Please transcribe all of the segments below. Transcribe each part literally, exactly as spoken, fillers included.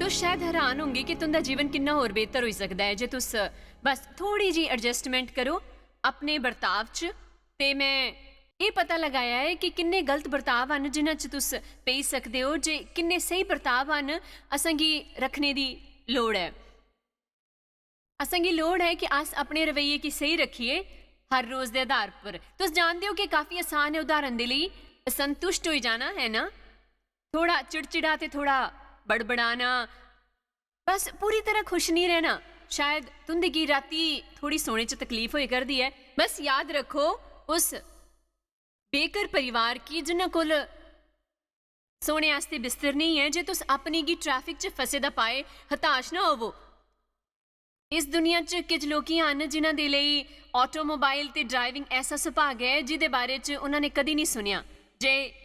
तुस शायद हैरान होंगे कि तुं'दा जीवन किन्ना होर बेहतर होई सकदा ऐ जे तुस बस थोह्ड़ी जी एडजस्टमेंट करो अपने बर्ताव च। ते में एह् पता लगाया ऐ कि किन्ने गलत बर्ताव हन जिन्हां च तुस पेई सकदे ओ, जे किन्ने स्हेई बर्ताव हन असेंगी रक्खने दी लोड़ ऐ। असेंगी लोड़ ऐ कि अस अपने रवैये गी स्हेई रक्खिए हर रोज दे आधार पर। तुस जानदे ओ कि काफी आसान ऐ उदाहरण दे लेई संतुष्ट होई जाना, है ना? थोह्ड़ा चिड़चिड़ा ते थोह्ड़ा बड़बड़ाना, बस पूरी तरह खुश निं रैह्ना। शायद तुं'दे गी रातीं थोह्ड़ी सोने च तकलीफ होई करदी ऐ। बस याद रक्खो, उस बेघर परिवार गी जिन्हां कोल सोने आस्तै बिस्तर नेईं ऐ, जे तुस अपने गी ट्रैफिक च फसे दा पाए हताश ना होवो। इस दुनिया च किश लोक ही हन जिन्हां दे लेई ऑटोमोबाइल ते ड्राइविंग ऐसा सुभाग ऐ जिदे बारे च उन्हां ने कदी निं सुनेआ। जे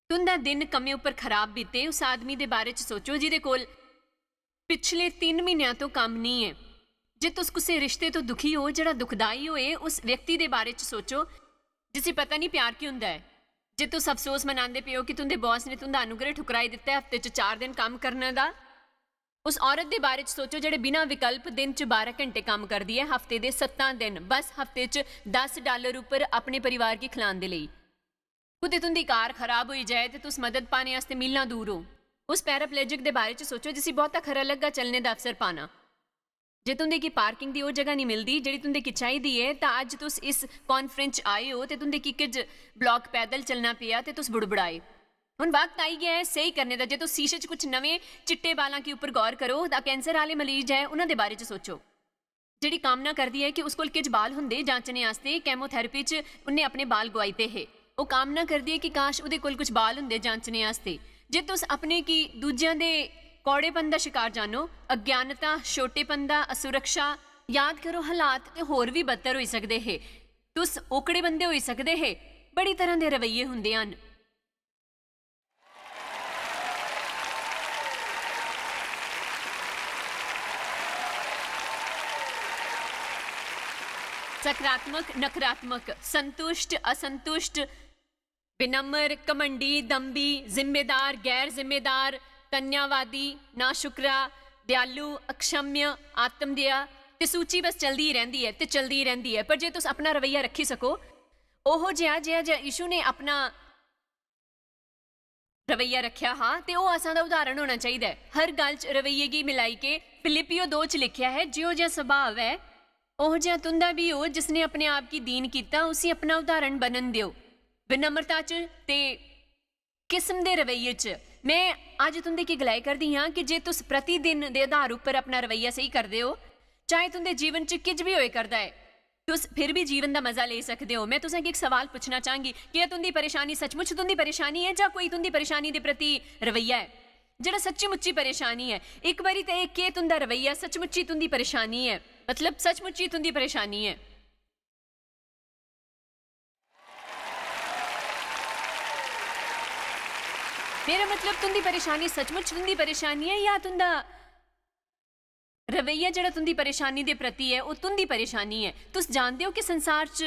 तुं'दा दिन कम्में उप्पर खराब बीते, उस आदमी दे बारे च सोचो जिदे कोल पिछले तिन्न म्हीनेआं तो कम्म निं ऐ। जे तुस कुसै रिश्ते तो दुखी ओ जेह्ड़ा दुखदाई होए, उस व्यक्ति दे बारे च सोचो जिसी पता निं प्यार केह् होंदा ऐ। जे तुस अफसोस मनांदे पे ओ कि तुं'दे बॉस ने तुं'दा अनुग्रह ठुकराई दित्ता ऐ हफ्ते च चार दिन कम्म करने दा, उस औरत दे बारे च सोचो जेह्ड़े बिना विकल्प दिन च बारां घंटे कम्म करदी ऐ, हफ्ते दे सत्तां दिन, बस हफ्ते च दस डालर उप्पर अपने परिवार गी खलान दे लेई। कुतै तुं'दी कार खराब होई जाए ते तुस मदद पाने आस्तै मीलां दूर ओ। उस पैराप्लेजिक दे बारे च सोचो जिसी बहुता खरा लग्गा चलने दा अवसर पाना। जे तुं'दे गी पार्किंग दी ओह् जगह निं मिलदी जेह्ड़ी तुं'दे गी चाहिदी ऐ, तां अज्ज तुस इस कान्फ्रेंस च आए ओ ते तुं'दे गी किश ब्लॉक पैदल चलना पेआ ते तुस बुड़बुड़ाए। हुन वक्त आई गेआ ऐ स्हेई करने दा। जे तुस शीशे च कुछ नमें चिट्टे बालां गी उप्पर गौर करो, तां कैंसर आह्ले मरीज ऐ, उन्हां दे बारे च सोचो। जेह्ड़ी कामना करदी ऐ कि उस कोल किश बाल होंदे जांचने आस्तै, केमोथेरेपी च उन्नै अपने बाल गुआई दित्ते हे। ओह् कामना करदी ऐ कि काश ओह्दे कोल कुछ बाल होंदे जांचने आस्तै। जे तुस अपने गी दूजेआं दे कौड़ेपन दा शकार जानो, अज्ञानता, छोटेपन दा, असुरक्षा, याद करो हालात ते होर बी बदतर होई सकदे हे। तुस ओकड़े बंदे होई सकदे हे। बड़ी तरह दे रवैये होंदे हन। सकारात्मक, नकारात्मक, संतुष्ट, असंतुष्ट, विनम्र, घमंडी, दम्भी, जिम्मेदार, गैर जिम्मेदार, कन्यावादी, नाशुकरा, दयालु, अक्षम्य, आत्मदया, ते सूची बस चलदी ही रैंह्दी ऐ ते चलदी ही रैंह्दी ऐ। पर जे तुस अपना रवैया रक्खी सको, ओहो जेहा, जेहा, जेहा यीशु ने अपना रवैया रक्खेआ हा, ते ओह् असां दा उदाहरण होना चाहिदा ऐ। हर गल्ल च रवैये गी मिलाई के फिलिप्पियो दो च लिखेआ ऐ, "जिहो जिहा सुभाव ऐ, ओहो जिहा तुं'दा बी हो, जिसने अपने आप गी दीन कीता, उसी अपना उदाहरण बनन देओ।" विनम्रता च ते किस्म दे रवैये च। में अज्ज तुं'दे गी गलाई करदी आं कि जे तुस प्रतिदिन दे आधार उप्पर अपना रवैया स्हेई करदे ओ, चाहे तुं'दे जीवन च किश बी होए करदा ऐ, तुस फिर बी जीवन दा मजा लेई सकदे ओ। में तुसें गी इक सवाल पुच्छना चाहंगी, क्या तुं'दी परेशानी सचमुच तुं'दी परेशानी ऐ जां कोई तुं'दी परेशानी दे प्रति रवैया ऐ जेह्ड़ा सच्ची मुच्ची परेशानी ऐ? इक बारी ते एह् केह् तुं'दा रवैया सचमुच्ची तुं'दी परेशानी ऐ, मतलब सचमुच्ची तुं'दी परेशानी ऐ। मेरा मतलब तुं'दी परेशानी सचमुच तुं'दी परेशानी ऐ जां तुं'दा रवैया जेह्ड़ा तुं'दी परेशानी दे प्रति ऐ, ओह् तुं'दी परेशानी ऐ। तुस जानदे ओ कि संसार च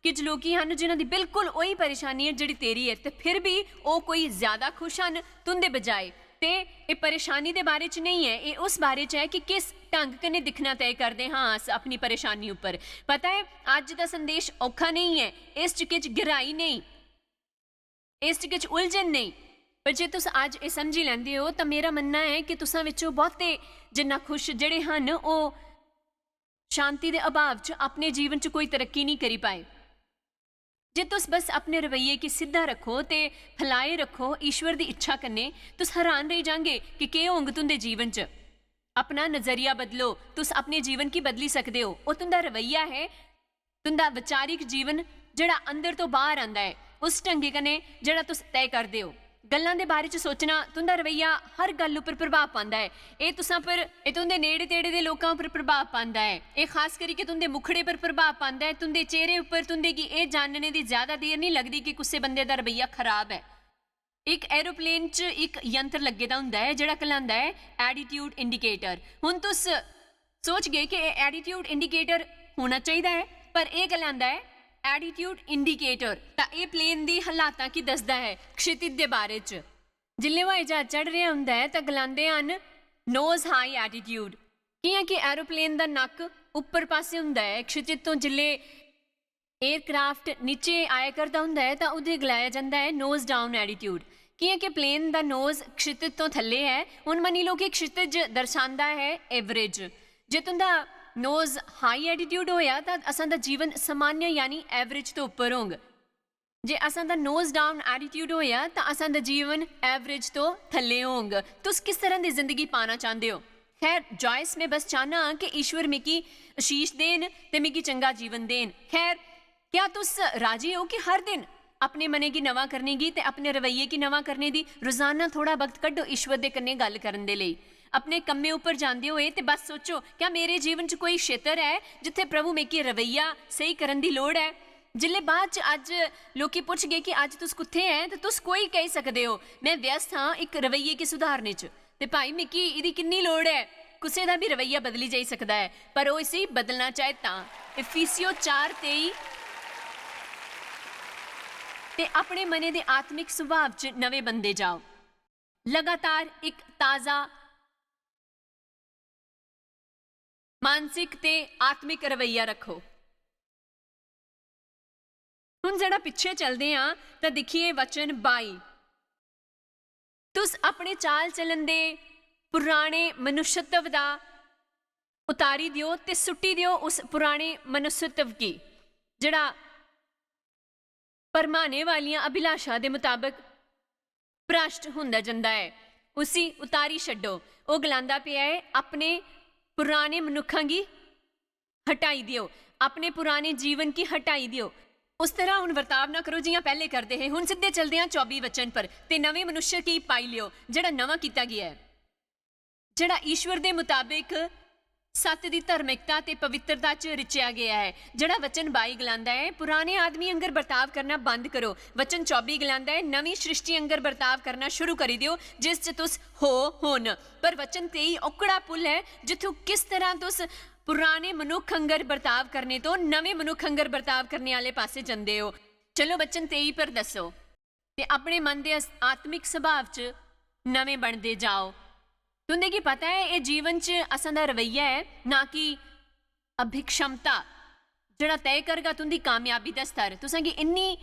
किश लोक ही हन जिन्हां दी बिल्कुल ओही परेशानी ऐ जेह्ड़ी तेरी ऐ, ते फिर बी ओह् कोई ज्यादा खुश हन तुं'दे बजाए। ते एह् परेशानी दे बारे च नेईं ऐ, एह् उस बारे च ऐ कि किस ढंग कन्नै दिक्खना तय करदे हां अस अपनी परेशानी उप्पर। पता ऐ, अज्ज दा संदेश औखा नेईं ऐ, इस च किश गैहराई नेईं, इस च किश उलझन नेईं। पर जे तुस अज्ज एह् समझी लैंदे ओ, तां मेरा मन्नना ऐ कि तुसां विच्चों बहुते जिन्ना खुश जेह्ड़े हन, ओह् शांति दे अभाव च अपने जीवन च कोई तरक्की नेईं करी पाए। जे तुस बस अपने रवैये गी सिद्धा रक्खो ते फैलाए रक्खो ईश्वर दी इच्छा कन्नै, तुस हैरान रेही जांगे कि केह् होंग तुं'दे जीवन च। अपना नजरिया बदलो, तुस अपने जीवन गी बदली सकदे ओ। ओह् तुं'दा रवैया ऐ, तुं'दा वचारिक जीवन जेह्ड़ा अंदर तो बाह्र आंदा ऐ, उस ढंगे कन्नै जेह्ड़ा तुस तय करदे ओ। गल्लां दे बारे च सोचना, तुं'दा रवैया हर गल्ल उप्पर प्रभाव पांदा ऐ। एह् तुसां पर, एह् तुं'दे नेड़े-तेड़े दे लोकां उप्पर प्रभाव पांदा ऐ। एह् खास करियै तुं'दे मुखड़े पर प्रभाव पांदा ऐ, तुं'दे चेह्रे उप्पर। तुं'दे गी एह् जानने दी ज्यादा देर निं लगदी कि कुसै बंदे दा रवैया खराब ऐ। इक एरोप्लेन च इक यंत्र लग्गे दा होंदा ऐ जेह्ड़ा कहलांदा ऐ एटीट्यूड इंडिकेटर। हुन तुस सोचगे कि एह् एटीट्यूड इंडिकेटर होना चाहिदा ऐ, पर एह् कहलांदा ऐ एटीट्यूड इंडिकेटर। तां एह् प्लेन दी हालातां गी दसदा ऐ, क्षितिज दे बारे च। जिसलै हवाई जहाज चढ़ रेहा होंदा ऐ तां गलांदे हन Nose high attitude। कि'यां कि एरोप्लेन दा नक्क उप्पर पासै होंदा ऐ, क्षितिज तो जिसलै एयरक्राफ्ट नीचे आया करदा होंदा ऐ तां उ'दे गलाया जंदा ऐ nose down attitude। कि'यां कि प्लेन दा नोज क्षितिज तो थल्ले ऐ। हुन मन्नी लैओ कि क्षितिज दर्शांदा ऐ एवरेज। जे तुं'दा नोज हाई एटीट्यूड होएआ तां असां दा जीवन सामान्य यानी एवरेज तो उप्पर होंग। जे असां दा नोज डाउन एटीट्यूड होएआ तां असां दा जीवन एवरेज तो थल्ले होंग। तुस किस तरह दी जिंदगी पाना चांह्दे ओ? खैर, जॉयस, में बस चाह्न्ना आं कि ईश्वर मिगी आशीष देन ते मिगी चंगा जीवन देन। खैर, क्या तुस राजी ओ कि हर दिन अपने मनै गी नमां करने गी ते अपने रवैये गी नमां करने दी रोजाना थोड़ा वक्त कड्ढो ईश्वर दे कन्नै गल्ल करन दे लेई? अपने कम्मै उप्पर जांदे होए ते बस सोचो, क्या मेरे जीवन च कोई क्षेत्र ऐ जित्थै प्रभु मिगी रवैया स्हेई करन दी लोड़ ऐ? जिसलै बाद च अज्ज लोकी पुच्छगे कि अज्ज तुस कुत्थै ऐ, ते तुस कोई कही सकदे ओ, "में व्यस्त आं इक रवैये गी सुधारने च।" ते भाई, मिगी एह्दी किन्नी लोड़ ऐ। कुसै दा बी रवैया बदली जाई सकदा ऐ, पर ओह् इसी बदलना चाहे तां। इफिसियो चार तेई। ते अपने मनै दे आत्मिक सुभाव च नमें बनदे जाओ। लगातार इक ताजा मानसिक ते आत्मिक रवैया रक्खो। हुन जेह्ड़ा पिच्छे चलदे आं, तां दिक्खिए वचन बाई। तुस अपने चाल चलन दे पुराने मनुष्यत्व दा उतारी देओ ते सुट्टी देओ उस पुराने मनुष्यत्व गी, जेह्ड़ा भरमाने वालियां अभिलाषा दे मताबक भ्रष्ट होंदा जंदा ऐ। उसी उतारी छड्डो। ओह् गलांदा पेआ ऐ, "अपने पुराने मनुक्खां गी हटाई देओ, अपने पुराने जीवन गी हटाई देओ। उस तरह हुन वर्ताव ना करो जि'यां पैह्ले करदे हे।" हुन सिद्धे चलदे आं चौबी वचन पर, "ते नमें मनुष्य गी पाई लेओ, जेह्ड़ा नमां कीता गेआ ऐ, जेह्ड़ा ईश्वर दे मताबक सत्य दी धार्मिकता ते पवित्रता च रचेआ गेआ ऐ।" जेह्ड़ा वचन बाई गलांदा ऐ, "पुराने आदमी आंगर बर्ताव करना बंद करो।" वचन चौबी गलांदा ऐ, "नमीं सृष्टि आंगर बर्ताव करना शुरू करी देओ, जिस च तुस हो हुन।" पर वचन तेई ओकड़ा पुल ऐ, जित्थूं किस तरह तुस पुराने मनुक्ख आंगर बर्ताव करने तो नमें मनुक्ख आंगर बर्ताव करने आह्ले पासै जंदे ओ। चलो, वचन तेई पर दस्सो। "ते अपने मन दे अस-, आत्मिक स्वभाव च नमें बनदे जाओ।" तुं'दे गी पता ऐ, एह् जीवन च असां दा रवैया ऐ, ना कि अभिक्षमता, जेह्ड़ा तय करगा तुं'दी कामयाबी दा स्तर। तुसें गी इन्नी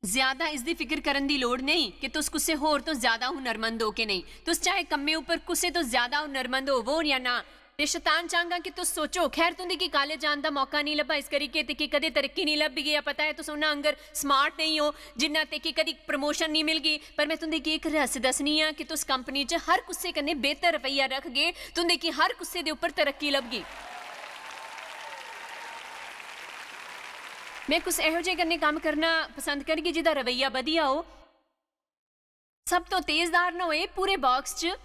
ज्यादा इसदी फिक्र करन दी लोड़ नेईं कि तुस कुसै होर तो ज्यादा हुनरमंद ओ कि नेईं। तुस चाहे कम्मै उप्पर कुसै तो ज्यादा हुनरमंद होवो या ना, ते शैतान चांह्गा कि तुस सोचो, "खैर, तुं'दी गी कालेज जान दा मौका नेईं लब्भा, इस करी के ते कि कदें तरक्की नेईं लब्भी गेआ, पता ऐ, तुस उन्ना आंगर स्मार्ट नेईं ओ, जिन्ना ते कि कदी प्रमोशन नेईं मिलगी।" पर में तुं'दे गी इक रहस्य दस्सनी आं कि तुस कंपनी च हर कुसै कन्नै बेहतर रवैया रखगे, तुं'दे गी हर कुसै दे उप्पर तरक्की लभगी। में कुस एहो जेह् कन्नै कम्म करना पसंद करगी जिदा रवैया बधिया हो, सब तो तेजदार ना होए पूरे बाक्स च।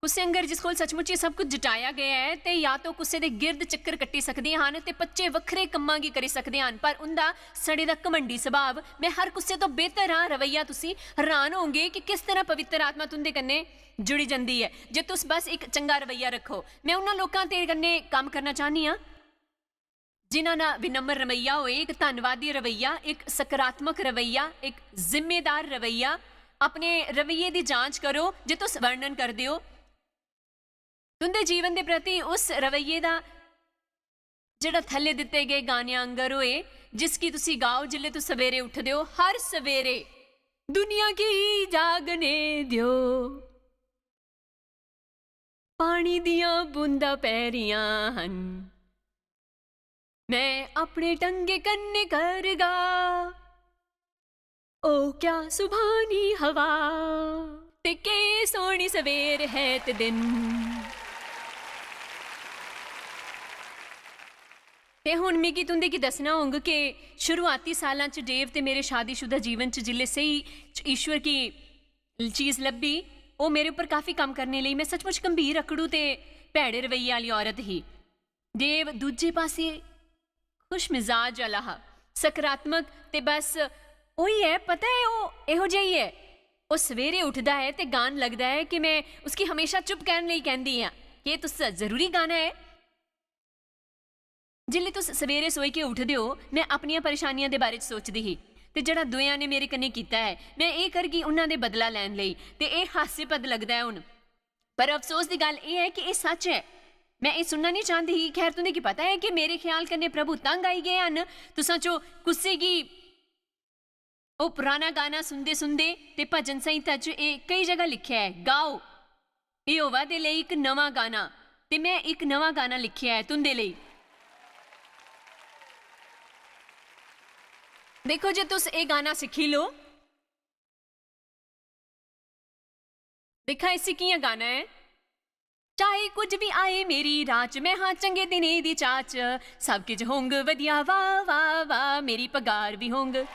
कुसै आंगर जिस कोल सचमुच ही सब कुछ जुटाया गया ऐ, ते या तो कुसै दे गिर्द चक्कर कट्टी सकदे हन ते पच्चे वक्खरे कम्मां गी करी सकदे हन, पर उं'दा सड़े दा घमंडी सुभाव, "में हर कुसै तो बेहतर आं" रवैया, तुसी हैरान होंगे कि किस तरह पवित्र आत्मा तुं'दे कन्नै जुड़ी जंदी ऐ। जे तुस बस इक चंगा रवैया रक्खो, में उन्हां लोकां ते कन्नै कम्म करना चाह्न्नी आं जिन्हां दा विनम्र रवैया होए, इक धन्नवादी रवैया, इक सकारात्मक रवैया, इक जिम्मेदार रवैया। अपने रवैये दी जांच करो जे तुस वर्णन करदे ओ। तुं'दे जीवन दे प्रति उस रवैये दा जेह्ड़ा थल्ले दित्ते गे गाने आंगर होए, जिसगी तुसी गाओ जिसलै तुस सवेरे उठदे ओ, हर सवेरे, "दुनिया गी जागने देओ, पानी दियां बूंदां पै रहियां हन, मैं अपने टंगे कन्नै करगा, ओ क्या सुभानी हवा, ते के सोहनी सवेर है ते दिन।" ते हुन मिगी तुं'दे गी दस्सना होंग कि शुरुआती सालां च डेव ते मेरे शादीशुदा जीवन च जिसलै स्हेई च ईश्वर गी चीज लब्भी, ओह् मेरे उप्पर काफी कम्म करने लेई, में सचमुच गंभीर अकड़ू ते भैड़े रवैये आह्ली औरत ही। डेव दूजे पासै खुश मिजाज आह्ला हा, सकारात्मक, ते बस ओही ऐ, पता ऐ, ओह् एहो जेही ऐ। ओह् सवेरे उठदा ऐ ते गान लगदा ऐ कि में उसगी हमेशा चुप कैह्न लेई कैंह्दी आं। केह् तुस जरूरी गाना ऐ? जिसलै तुस सवेरे सोई के उठदे ओ, में अपनियां परेशानियां दे बारे च सोचदी ही ते जेह्ड़ा दुएआं ने मेरे कन्नै कीता ऐ, में एह् करगी उन्हां दे बदला लैन लेई, ते एह् हास्यास्पद लगदा ऐ हुन। पर अफसोस दी गल्ल एह् ऐ कि एह् सच्च ऐ। में एह् सुनना निं चांह्दी ही। खैर, तुं'दे गी पता ऐ कि मेरे ख्याल कन्नै प्रभु तंग आई गे हन। तुसां चो कुसै गी ओह् पराना गाना सुनदे सुनदे, ते भजन संहिता च एह् केई जगह लिखेआ ऐ, "गाओ यहोवा दे लेई इक नमां गाना।" ते में इक नमां गाना लिखेआ ऐ तुं'दे लेई। देखो, जे तुस एह् गाना सिक्खी लो, दिक्खां इसी कि'यां गाना ऐ। चाहे कुछ भी आए मेरी राह च, मैं हां चंगे दिनें दी चाह च, सब किश होंग वधिया, वाह, वाह, वाह, मेरी पगार भी होंग।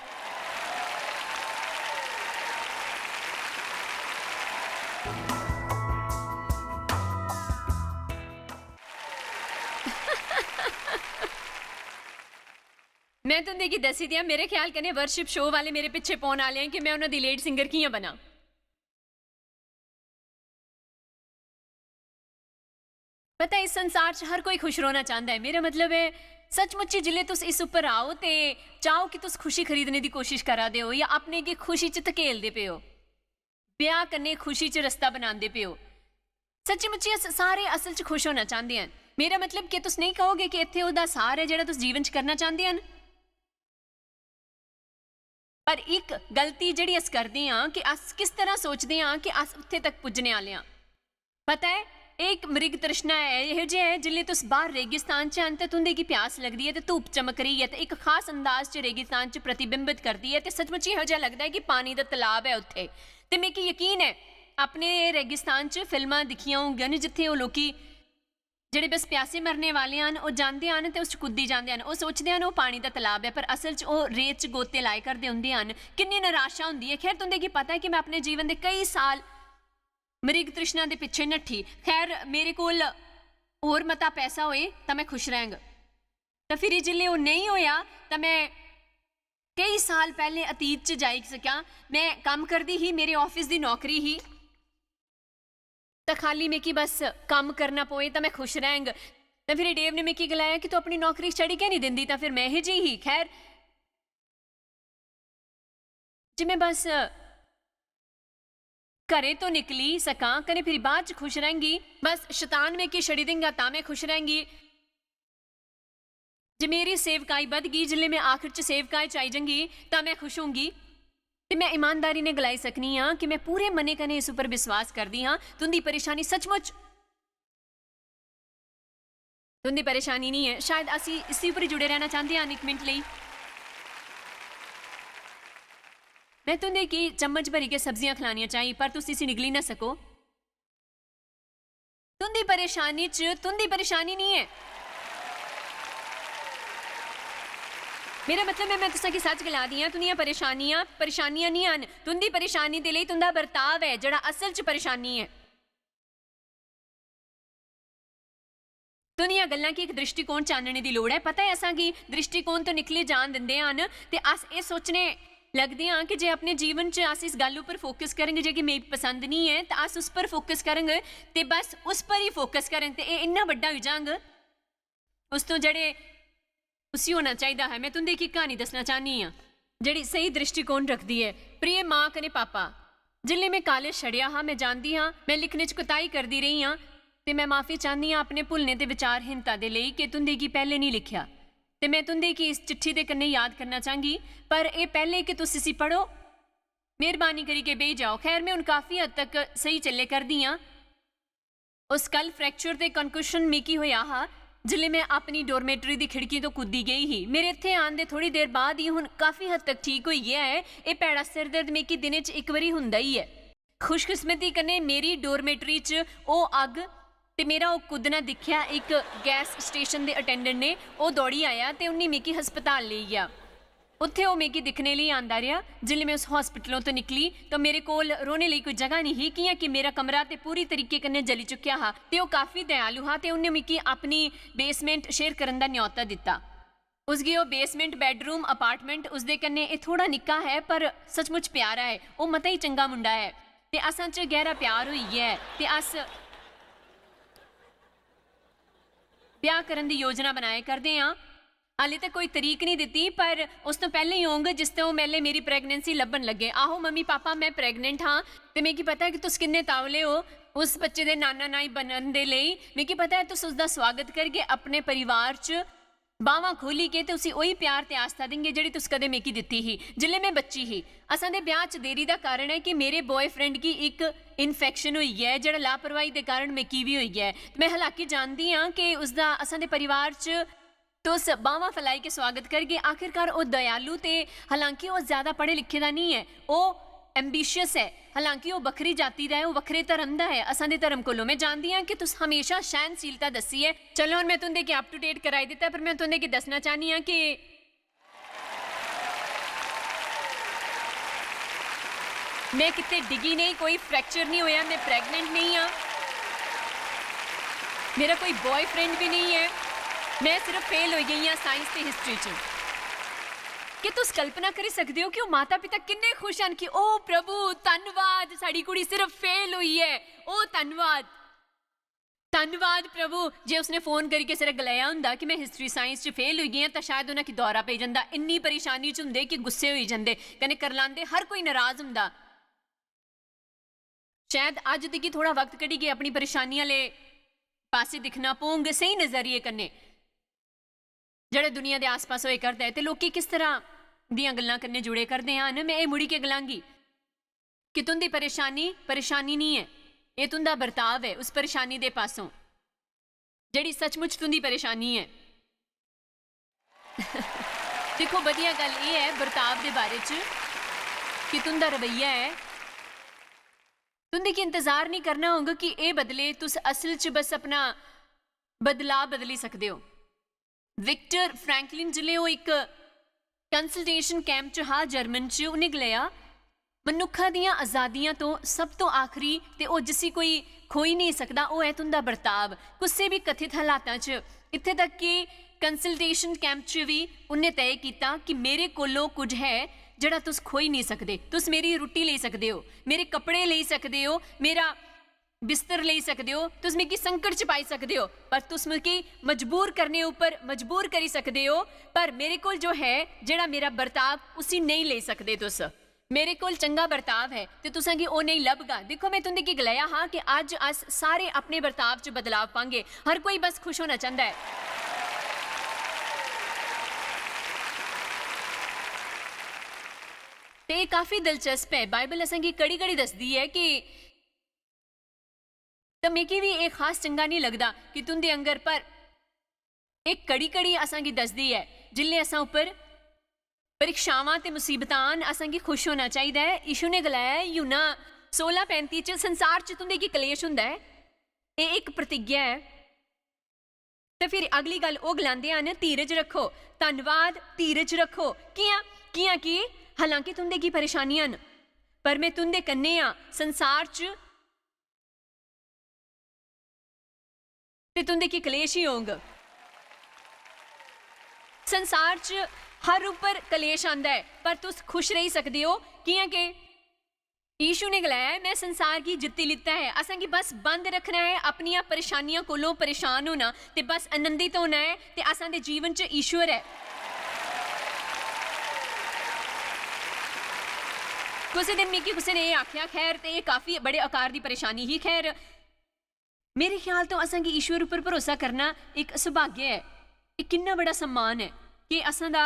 मैं तुं'दे गी दस्सी दियां, मेरे ख्याल कन्नै worship show वाले मेरे पिच्छे पौन आह्ले हैं कि मैं उ'नें दी lead singer कि'यां बनां। पता है, इस संसार च हर कोई खुश रौह्ना चांह्दा ऐ। मेरा मतलब ऐ, सचमुच च जिसलै तुस इस उप्पर आओ ते चाहो कि तुस खुशी खरीदने दी कोशिश करा दे ओ जां अपने गी खुशी च धकेलदे पे ओ, ब्याह् कन्नै खुशी च रस्ता बनांदे पे ओ, सच्ची मुच्ची अस सारे असल च खुश होना चांह्दे हन। मेरा मतलब, केह् तुस नेईं कहोगे कि इत्थै ओह्दा सार ऐ जेह्ड़ा तुस जीवन च करना चांह्दे हन? पर इक गलती जेह्ड़ी अस करदे आं कि अस किस तरह सोचदे आं कि अस उत्थै तक पुज्जने आह्ले आं। पता ऐ, एह् इक मृग तृष्णा ऐ, एह् जे ऐ, जिसलै तुस बाह्र रेगिस्तान च हन ते तुं'दे गी प्यास लगदी ऐ ते धूप चमक रही ऐ ते इक खास अंदाज च रेगिस्तान च प्रतिबिंबत करदी ऐ ते सचमुच एहो जेहा लगदा ऐ कि पानी दा तलाब ऐ उत्थै। ते मिगी यकीन ऐ, अपने रेगिस्तान च फिल्मां दिक्खियां होङन जित्थै ओह् लोकी जेह्ड़े बस प्यासे मरने वाले हन, ओह् जांदे हन ते उस च कुद्दी जांदे हन। ओह् सोचदे हन ओह् पानी दा तलाब ऐ, पर असल च ओह् रेत च गोते लाए करदे होंदे हन। किन्नी निराशा होंदी ऐ। खैर, तुं'दे गी पता ऐ कि में अपने जीवन दे केई साल मृग तृष्णा दे पिच्छे नट्ठी। खैर, मेरे कोल होर मता पैसा होए तां में खुश रैंह्ग। तां फिरी जिसलै ओह् नेईं होएआ तां में केई साल पैह्लें अतीत च जाई सकेआ। में कम्म करदी ही, मेरे office दी नौकरी ही। तां खाल्ली मिगी बस कम्म करना पवै तां में खुश रैंह्ग। तां फिर डेव ने मिगी गलाया कि तूं अपनी नौकरी छड़ी की निं दिंदी? तां फिर में ही जी ही। खैर, जे में बस घरै तो निकली सकां कन्नै फिर बाद च खुश रैंह्गी, बस शतान मिगी छड़ी देंगा तां में खुश रैंह्गी। जे मेरी सेवकाई बधगी, जिसलै में आखर च सेवकाई च आई जंगी, तां में खुश होंगी। ते में ईमानदारी ने गलाई सकनी आं कि में पूरे मनै कन्नै इस उप्पर विश्वास करदी आं। तुं'दी परेशानी सचमुच तुं'दी परेशानी निं ऐ। शायद अस इसी उप्पर जुड़े रैह्ना चांह्दे हन इक मिंट लेई। में तुं'दे गी चम्मच भरियै सब्जियां खलानियां चाही, पर तुस इसी निगली ना सको। तुं'दी परेशानी च तुं'दी परेशानी निं ऐ। मेरा मतलब ऐ, में तुसें गी सच्च गला दी आं, तुं'दियां परेशानियां परेशानियां निं हन। तुं'दी परेशानी दे लेई तुं'दा बर्ताव ऐ जेह्ड़ा असल च परेशानी ऐ। तुं'दियां गल्लां गी इक दृष्टिकोण च आह्नने दी लोड़ ऐ। पता ऐ, असां गी दृष्टिकोण तो निकली जान दिंदे हन ते अस एह् सोचने लगदे आं कि जे अपने जीवन च अस इस गल्ल उप्पर focus करङ जेह्की मिगी पसंद निं ऐ, तां अस उस पर focus करङ ते बस उस पर ही focus करङ ते एह् इन्ना बड्डा होई जाङ। उस तो जेह्ड़े उसी होना चाहिदा हा। में तुं'दे गी क्हानी दस्सना चाह्न्नी आं, जेह्ड़ी स्हेई दृष्टिकोण रखदी ऐ। प्रिय मां कन्नै पापा, जिसलै में कालेज छड़ेआ हा, में जानदी आं, में लिखने च कुताही करदी रेही आं, ते में माफी चाह्न्नी आं अपने भुलने ते विचारहीनता दे लेई कि तुं'दे गी पैह्लें निं लिखेआ। ते में तुं'दे गी इस चिट्ठी दे कन्नै याद करना चाह्गी, पर एह् पैह्लें कि तुस इसी पढ़ो, मेहरबानी करियै बेही जाओ। खैर, में हून काफी हद तक स्हेई चले करदी आं। उस कल fracture ते concussion मिगी होया हा, जिसलै में अपनी dormitory दी खिड़की तो कूदी गेई ही। मेरे इत्थै आन दे थोड़ी देर बाद ही हुन काफी हद तक ठीक होई गेआ ऐ। एह् भैड़ा सिरदर्द मिगी दिनै च इक बारी हुंदा ही ऐ। खुशकिस्मती कन्नै मेरी dormitory च ओह् अग्ग ते मेरा ओह् कूदना दिक्खेआ इक gas station दे attendant ने। ओह् दौड़ी आया ते उन्नी मिगी हस्पताल लेई गेआ। उत्थै ओह् मिगी दिक्खने लेई आंदा रेहा। जिसलै में उस hospital तो निकली, तां मेरे कोल रौह्ने लेई कोई जगह नेईं ही, कि'यां कि मेरा कमरा ते पूरी तरीके कन्नै जली चुकेआ हा। ते ओह् काफी दयालु हा ते उन्नै मिगी अपनी basement share करन दा न्यौता दित्ता। उसगी ओह् basement bedroom apartment, उसदे कन्नै एह् थोह्ड़ा निक्का ऐ, पर सचमुच प्यारा ऐ। ओह् मता ही चंगा मुंडा ऐ ते असां च गैह्रा प्यार होई गेआ ऐ ते अस ब्याह् करन दी योजना बनाए करदे आं। हाल्ली तक कोई तरीक निं दित्ती, पर उस तो पैह्लें ही होंग जिस ते ओह् मेले मेरी pregnancy लब्भन लग्गे। आहो मम्मी पापा, में pregnant हां ते मिगी पता ऐ कि तुस किन्ने तावले ओ। उस बच्चे दे नाना नाई बनन दे लेई, मिगी पता ऐ तुस उसदा स्वागत करगे अपने परिवार च, बाह्‌वां खोह्‌ली के, ते उसी ओही प्यार ते आस्था देंगे जेह्‌ड़ी तुस कदें मिगी दित्ती ही जिसलै में बच्ची ही। असां दे ब्याह् च देरी दा कारण ऐ कि मेरे बॉयफ्रेंड गी इक इन्फेक्शन होई गेआ ऐ, जेह्‌ड़ा लापरवाही दे कारण मिगी बी होई गेआ ऐ। में हालांकि जानदी आं कि उसदा असां दे परिवार च तुस बाह्‌वां फैलाई के स्वागत करगे। आखिरकार ओह् दयालु ते, हालांकि ओह् ज्यादा पढ़े लिखे दा निं ऐ, ओह् एम्बिशियस ऐ, हालांकि ओह् बक्खरी जाति दा ऐ, ओह् बक्खरे धर्म दा ऐ, असां दे धर्म कोलों। में जानदी आं कि तुस हमेशा सैह्‌नशीलता दस्सी ऐ। चलो, हून में तुं'दे गी अप टू डेट कराई दित्ता, पर में तुं'दे गी दस्सना चाह्‌न्नी आं कि में किते डिग्गी नेईं, कोई फ्रैक्चर निं होएआ, में प्रेग्नेंट नेईं आं, मेरा कोई बॉयफ्रेंड बी नेईं ऐ, में सिर्फ फेल होई गेई आं साइंस ते हिस्ट्री च। क्या तुस कल्पना करी सकदे ओ कि ओह् माता-पिता किन्ने खुश हन कि "ओ प्रभु, धन्नवाद, साढ़ी कुड़ी सिर्फ फेल होई ऐ, ओ धन्नवाद।" धन्नवाद प्रभु, जे उसने फोन करियै सिरै गलाया होंदा कि में हिस्ट्री साइंस च फेल होई गेई आं, तां शायद उ'नें गी दौरा पेई जंदा। इन्नी परेशानी च होंदे कि गुस्से होई जंदे, कन्नै करलांदे, हर कोई नाराज होंदा। शायद अज्ज तुगी थोह्‌ड़ा वक्त कड्ढियै अपनी परेशानी आह्‌ले पासै दिक्खना पौंग स्हेई नजरिये कन्नै। जेह्‌ड़ा दुनिया दे आस-पास होए करदा ऐ ते लोकी किस तरह दियां गल्लां कन्नै जुड़े करदे हन, में एह् मुड़ी के गलांगी कि तुं'दी परेशानी, परेशानी निं ऐ, एह् तुं'दा बर्ताव ऐ उस परेशानी दे पासों, जेह्‌ड़ी सचमुच तुं'दी परेशानी ऐ। दिक्खो, बधिया गल्ल एह् ऐ बर्ताव दे बारे च कि तुं'दा रवैया ऐ। तुं'दे गी इंतजार निं करना होग कि एह् बदले, तुस असल च बस अपना बदलाव बदली सकदे ओ। विक्टर फ्रैंकलिन जिसलै ओह् इक कंसल्टेशन कैंप च हा जर्मन च, उ'नें गलाया, "मनुक्खा दियां अजादियां तो सब तो आखरी ते ओह् जिसी कोई खोई नेईं सकदा, ओह् ऐ तुं'दा बर्ताव।" कुसै बी कथित हालातां च, इत्थै तक कि कंसल्टेशन कैंप च बी उ'न्नै तय कीता कि मेरे कोलों कुछ है जेह्‌ड़ा तुस खोई नेईं सकदे। तुस मेरी रुट्टी लेई सकदे ओ, मेरे कपड़े लेई सकदे ओ, मेरा बिस्तर लेई सकदे ओ, तुस मिगी संकट च पाई सकदे ओ, पर तुस मिगी मजबूर करने उप्पर मजबूर करी सकदे ओ, पर मेरे कोल जो है, जेह्‌ड़ा मेरा बर्ताव, उसी नेईं लेई सकदे तुस। मेरे कोल चंगा बर्ताव ऐ ते तुसें गी ओह् नेईं लभगा। दिक्खो, में तुं'दे गी गलाया हा कि अज्ज अस सारे अपने बर्ताव च बदलाव पांगे। हर कोई बस खुश होना चांह्‌दा ऐ। ते एह् काफी दिलचस्प ऐ। बाइबल असें गी कड़ी-कड़ी दसदी ऐ कि ते मिगी बी एह् खास चंगा निं लगदा कि तुं'दे आंगर, पर एह् कड़ी-कड़ी असां गी दसदी ऐ, जिसलै असां उप्पर परीक्षावां ते मुसीबतां आन, असां गी खुश होना चाहिदा ऐ। यीशु ने गलाया ऐ, यूहन्ना सोलां पैंती च, "संसार च तुं'दे गी कलेश होंदा ऐ।" एह् इक प्रतिज्ञा ऐ। ते फिर अगली गल्ल ओह् गलांदे हन, "धीरज रक्खो।" धन्नवाद, धीरज रक्खो। कि'यां? कि'यां कि हालांकि तुं'दे गी परेशानियां न, पर में तुं'दे कन्नै आं। संसार च ते तुं'दे गी कलेश ही होंग। संसार च हर उप्पर कलेश आंदा ऐ, पर तुस खुश रेही सकदे ओ। कि'यां के यीशु ने गलाया ऐ, "में संसार गी जित्ती लित्ता ऐ।" असें गी बस बंद रक्खना ऐ अपनियां परेशानियां कोलों परेशान होना, ते बस आनंदित होना ऐ, ते असां दे जीवन च ईश्वर ऐ। कुसै दिन मिगी कुसै ने एह् आखेआ, खैर, ते एह् काफी बड़े आकार दी परेशानी ही। खैर, मेरे ख्याल तो असां गी ईश्वर उप्पर भरोसा करना इक सौभाग्य ऐ। एह् किन्ना बड़ा सम्मान ऐ कि असां दा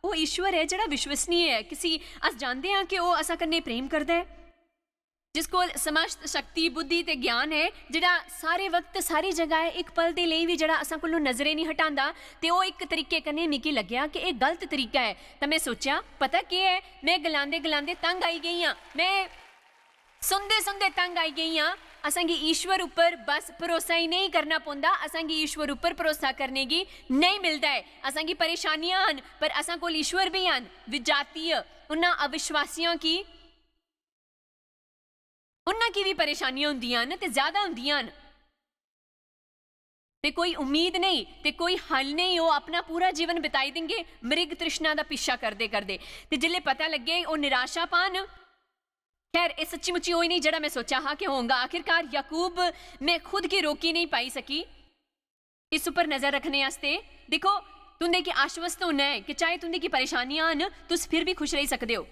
ओह् ईश्वर ऐ जेह्ड़ा विश्वसनीय ऐ, किसी अस जानदे आं कि ओह् असां कन्नै प्रेम करदा ऐ, जिस कोल समस्त शक्ति, बुद्धि ते ज्ञान ऐ, जेह्ड़ा सारे वक्त, सारी जगह ऐ, इक पल दे लेई बी जेह्ड़ा असां कोलों नजरें निं हटांदा। ते ओह् इक तरीके कन्नै मिगी लग्गेआ कि एह् गलत तरीका ऐ। तां में सोचेआ, पता केह् ऐ, में गलांदे गलांदे तंग आई गेई आं। में सुनदे सुनदे तंग आई गेई आं। असें गी ईश्वर उप्पर बस भरोसा ही नेईं करना पौंदा, असें गी ईश्वर उप्पर भरोसा करने गी नेईं मिलदा ऐ। असें गी परेशानियां हन, पर असें कोल ईश्वर बी हन। विजातीय, उन्हां अविश्वासियों की, उन्हां की भी परेशानियां होंदियां न ते ज्यादा होंदियां न। ते कोई उम्मीद नेईं ते कोई हल नेईं, ओह् अपना पूरा जीवन बिताई देंगे मृग तृष्णा दा पिच्छा करदे करदे। ते जिसलै पता लग्गे, ओह् निराशा पान। खैर, एह् सच्ची मुच्ची ओह् ही नेईं जेह्ड़ा में सोचा हा कि होंगा। आखिरकार याकूब, में खुद गी रोकी नेईं पाई सकी इस उप्पर नजर रखने आस्तै। दिक्खो, तुं'दे गी आश्वस्त होना ऐ कि चाहे तुं'दे गी परेशानियां आन, तुस फिर बी खुश रेही सकदे ओ।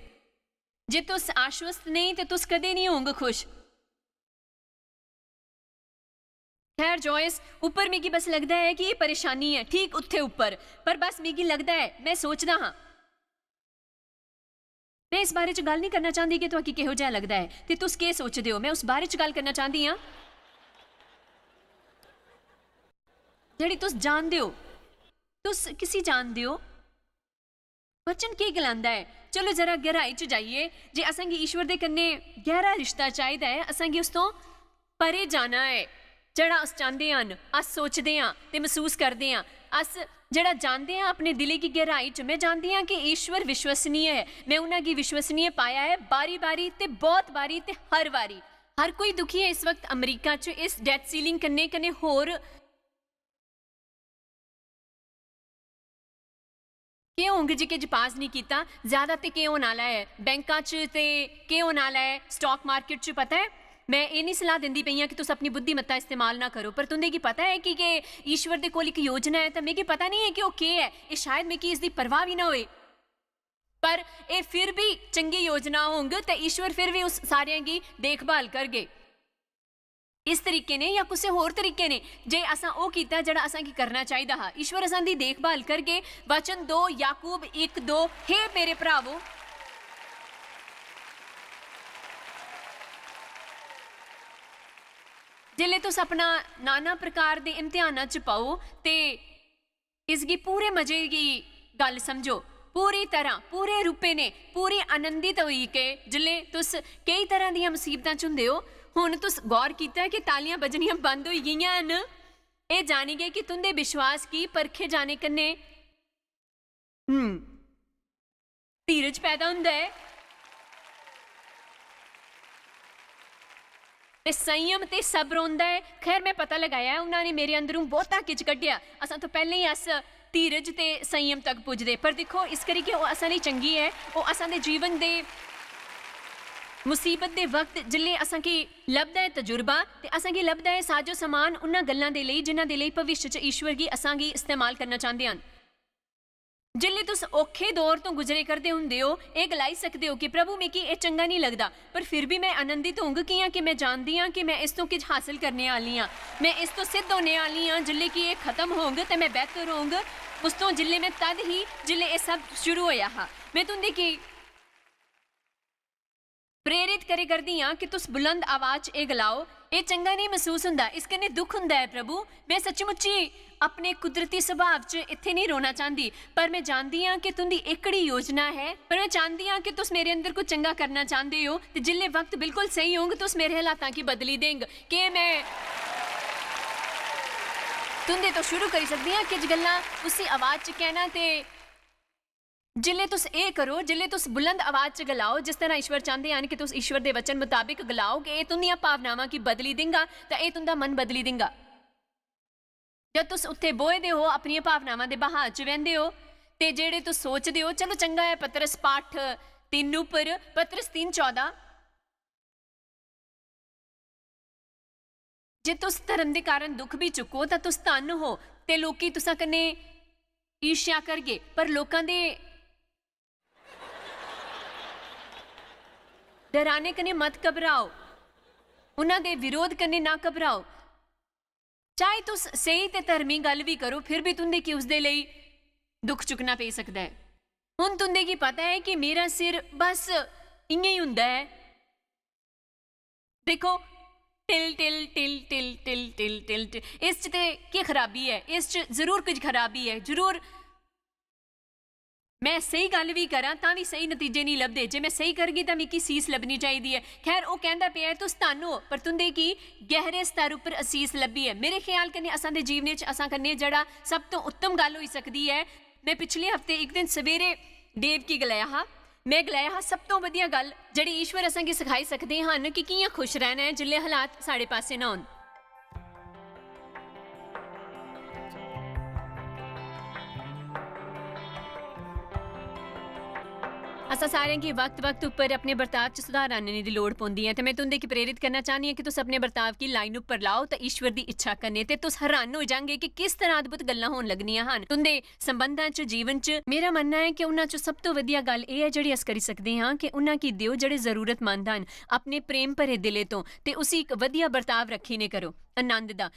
जे तुस आश्वस्त नेईं, ते तुस कदें निं होंग खुश। खैर जॉयस, उप्पर मिगी बस लगदा ऐ कि एह् परेशानी ऐ, ठीक उत्थै उप्पर। पर बस मिगी लगदा ऐ, में सोचदा हां। में इस बारे च गल्ल निं करना चांह्दी कि तुआकी किहो जेहा लगदा ऐ ते तुस केह् सोचदे ओ। में उस बारे च गल्ल करना चांह्दी आं जेह्ड़ी तुस जानदे ओ। तुस किसी जानदे ओ? वचन केह् गलांदा ऐ? चलो जरा गैहराई च जाइए, जे असेंगी ईश्वर दे कन्नै गैहरा रिश्ता चाहिदा ऐ, असेंगी उस तों परे जाना ऐ। जेह्ड़ा अस चांह्दे हन, अस सोचदे आं ते मसूस करदे आं। अस जेह्ड़ा जानदे आं अपने दिलै गी गैहराई च, में जानदी आं कि ईश्वर विश्वसनीय ऐ। में उ'नें गी विश्वसनीय पाया ऐ बारी-बारी ते बौह्त बारी ते हर बारी। हर कोई दुखी ऐ इस वक्त अमरीका च इस debt ceiling कन्नै, कन्नै होर केह् होंग जे किश पास निं कीता, ज्यादा ते केह् होने आह्ला ऐ, बैंकां च ते केह् होने आह्ला ऐ, stock market च, पता ऐ? में एह् निं सलाह् दिंदी पेई आं कि तुस अपनी बुद्धिमत्ता इस्तेमाल ना करो, पर तुं'दे गी पता ऐ कि के ईश्वर दे कोल इक योजना ऐ, ते मिगी पता निं ऐ कि ओह् केह् ऐ, एह् शायद मिगी इसदी परवाह् बी ना होए, पर एह् फिर बी चंगी योजना होंग ते ईश्वर फिर बी उस सारेआं गी देखभाल करगे। इस तरीके ने जां कुसै होर तरीके ने, जे असां ओह् कीता जेह्ड़ा असां गी करना चाहिदा हा। ईश्वर असां दी देखभाल करगे। वचन दो याकूब इक दो, हे मेरे भ्रावो, जिसलै तुस अपना नाना प्रकार दे इम्तिहाना च पाओ ते इसगी पूरे मजे गी गल्ल समझो, पूरी तरह, पूरे रूपे ने, पूरी आनंदित होई के जिसलै तुस केई तरह दियां मुसीबतां च हुंदे ओ। हुन तुस गौर कीता ऐ कि तालियां बजनियां बंद होई गेइयां हन। एह् जानी गे कि तुं'दे विश्वास गी परखे जाने कन्नै, हम्म, धीरज पैदा हुंदा ऐ। ते संयम ते सब्र होंदा ऐ। खैर, में पता लगाया ऐ, उन्हां ने मेरे अंदरों बहुता किश कड्ढेआ। असां तो पैह्लें ही अस धीरज ते संयम तक पुजदे। पर दिक्खो, इस करी कि ओह् असां लेई चंगी ऐ, ओह् असां दे जीवन दे मुसीबत दे वक्त जिसलै असां गी लभदा ऐ तजुर्बा ते असां गी लभदा ऐ साजो समान उन्हां गल्लां दे लेई जिन्हां दे लेई भविष्य च ईश्वर गी असां गी इस्तेमाल करना चांह्दे हन। जिसलै तुस औखे दौर तों गुजरे करदे हुंदे ओ, एह् गलाई सकदे ओ कि प्रभु, मिगी एह् चंगा नेईं लगदा, पर फिर बी में आनंदित होंग, कि'यां कि में जानदी आं कि में इस तों किश हासल करने आह्ली आं। में इस तों सिद्ध होने आह्ली आं। जिसलै कि एह् खत्म होंग ते में बेहतर होंग उस तों जिसलै में तद ही, जिसलै एह् सब शुरू होया हा। में तुं'दे गी प्रेरित करे करदी आं कि तुस बुलंद आवाज च एह् गलाओ, "एह् चंगा नेईं मसूस हुंदा, इस कन्नै दुख हुंदा ऐ, प्रभु। में सच्चमुच्ची अपने कुदरती सुभाव च इत्थै नेईं रौह्ना चांह्दी, पर में जानदी आं कि तुं'दी एह्कड़ी योजना ऐ, पर में चांह्दी आं कि तुस मेरे अंदर कुछ चंगा करना चांह्दे ओ, ते जिसलै वक्त बिल्कुल स्हेई होंग, तुस मेरे हालातां गी बदली देंग।" केह् में तुं'दे तो शुरू करी सकदी आं किश गल्लां उसी आवाज च कहना ते जिसलै तुस एह् करो, जिसलै तुस बुलंद आवाज च गलाओ, जिस तरह ईश्वर चांह्दे हन कि तुस ईश्वर दे वचन मताबिक गलाओ कि एह् तुं'दियां भावनावां गी बदली दिंगा, तां एह् तुं'दा मन बदली दिंगा। जद तुस उत्थै बोए दे ओ, अपनियां भावनावां दे बहाव च वैंदे ओ, ते जेह्ड़े तुस सोचदे ओ, चलो चंगा ऐ, पतरस पाठ तिन्न उप्पर, पतरस तिन्न चौदां, जे तुस धर्म दे कारण दुख भी चुको, तां तुस धन्न हो, ते लोकी तुसां कन्नै ईर्ष्या करगे, पर लोकां दे डराने कन्नै मत घबराओ, उन्हां दे विरोध कन्नै ना घबराओ। चाहे तुस स्हेई ते धर्मी गल्ल भी करो, फिर भी तुं'दे की उसदे लेई दुख चुकना पेई सकदा ऐ। हुन तुं'दे की पता ऐ कि मेरा सिर बस इ'यां ही हुंदा ऐ। दिक्खो, till, till, till, till, till, till, till, till. इस च ते केह् खराबी ऐ? इस च जरूर कुछ खराबी ऐ, जरूर। में स्हेई गल्ल बी करां, तां बी स्हेई नतीजे नेईं लभदे। जे में स्हेई करगी, तां मिगी सीस लब्भनी चाहिदी ऐ। खैर, ओह् कैंह्दा पेआ ऐ, "तुस धन्न ओ," पर तुं'दे गी गैहरे स्तर उप्पर असीस लब्भी ऐ। मेरे ख्याल कन्नै असां दे जीवने च असां कन्नै जेह्ड़ा सब तों उत्तम गल्ल होई सकदी ऐ, में पिछले हफ्ते इक दिन सवेरे डेव गी गलाया हा, में गलाया हा, सब तों बधिया गल्ल जेह्ड़ी ईश्वर असेंगी सखाई सकदे हन कि कि'यां खुश रैह्ना ऐ जिसलै हालात साढ़े पासै ना होन। असां सारें गी वक्त-वक्त उप्पर अपने बर्ताव च सुधार आह्नने दी लोड़ पौंदी ऐ, ते में तुं'दे गी प्रेरित करना चाह्न्नी आं कि तुस अपने बर्ताव गी लाइन उप्पर लाओ ते ईश्वर दी इच्छा कन्नै, ते तुस हैरान होई जांगे कि किस तरह अद्भुत गल्लां होन लगनियां हन। तुं'दे संबंधां च, जीवन च। मेरा मन्नना ऐ कि उन्हां च सब तों वधिया गल्ल एह् ऐ जेह्ड़ी अस करी सकदे आं कि उन्हां गी देओ जेह्ड़े जरूरतमंद हन, अपने प्रेम भरे दिलै तों, ते उसी इक वधिया बर्ताव रक्खी ने करो। आनंद दा।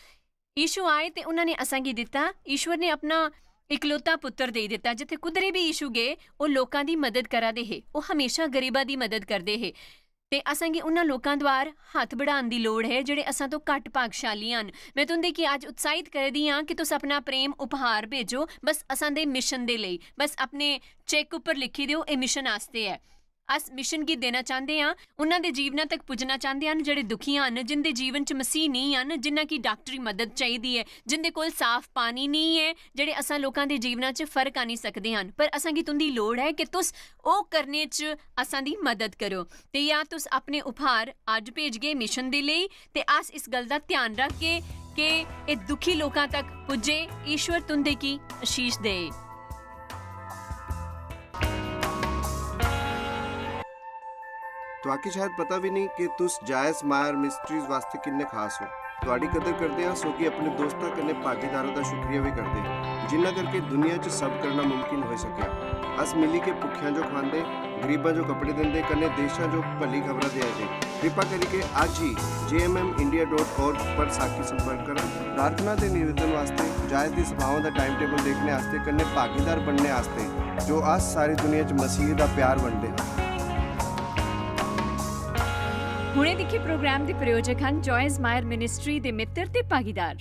यीशु आए ते उन्होंने असांगी दिता। ईश्वर ने अपना इकलौता पुत्र देई दिता। जिथे कुदरे भी यीशु गए, ओह लोकां दी मदद करा दे हे। ओह हमेशा गरीबा दी मदद करदे हे। ते असांगी उन्हां लोकां द्वार हत्थ बढ़ाउण दी लोड़ है, जेहड़े असां तो घट्ट भागशाली हन। मैं तुंदे गी अज्ज उत्साहित करदी हां कि तुस अपना प्रेम उपहार भेजो, बस असां दे मिशन दे लेई, बस अपने चेक उप्पर लिखी देओ, एह मिशन आस्तै ऐ। अस मिशन गी देना चांहदे हां, उन्हां दे जीवना तक पुज्जना चांहदे हन, जेहड़े दुखी हन, जिंदे जीवन च मसीह नेई हन, जिन्हां गी डाक्टरी मदद चाहिदी ऐ, जिंदे कोल साफ पानी नेई ऐ, जेहड़े असां लोकां दे जीवना च फर्क आनी सकदे हन। पर असांगी तुंदी लोड़ ऐ कि तुस ओह करने च असां दी मदद करो। ते या तुस अपने उपहार अज्ज भेजगे मिशन दे लेई, ते अस इस गल्ल दा ध्यान रखगे कि एह दुखी लोकां तक पुज्जे। ईश्वर तुंदे गी आशीष दे। तुआकी शायद पता भी नहीं कि तुस जायस मायर मिस्ट्रीज वास्ते किन्ने खास हो। तुआडी कदर करदे हां, सो कि अपने दोस्तां कन्नै भागीदारां दा शुक्रिया भी करदे, जिन्ना करके दुनिया च सब करना मुमकिन होई सकेआ। अस मिली के भुक्खेआं जो खवांदे, गरीबां जो कपड़े दिंदे, कन्नै देशां जो भली खबरां देआ दे। कृपा करियै अज्ज ही J M M India dot org पर साकी संपर्क करो। प्रार्थना ते निवेदन वास्ते, जायज दी सभाओं दा टाइम टेबल देखने आस्ते, कन्नै भागीदार बनने आस्ते, जो अस सारी दुनिया च मसीह दा प्यार बंडदे हां। हुणे दिक्खे प्रोग्राम दे प्रायोजक हन जॉयस मायर मिनिस्ट्री दे मित्र ते भागीदार।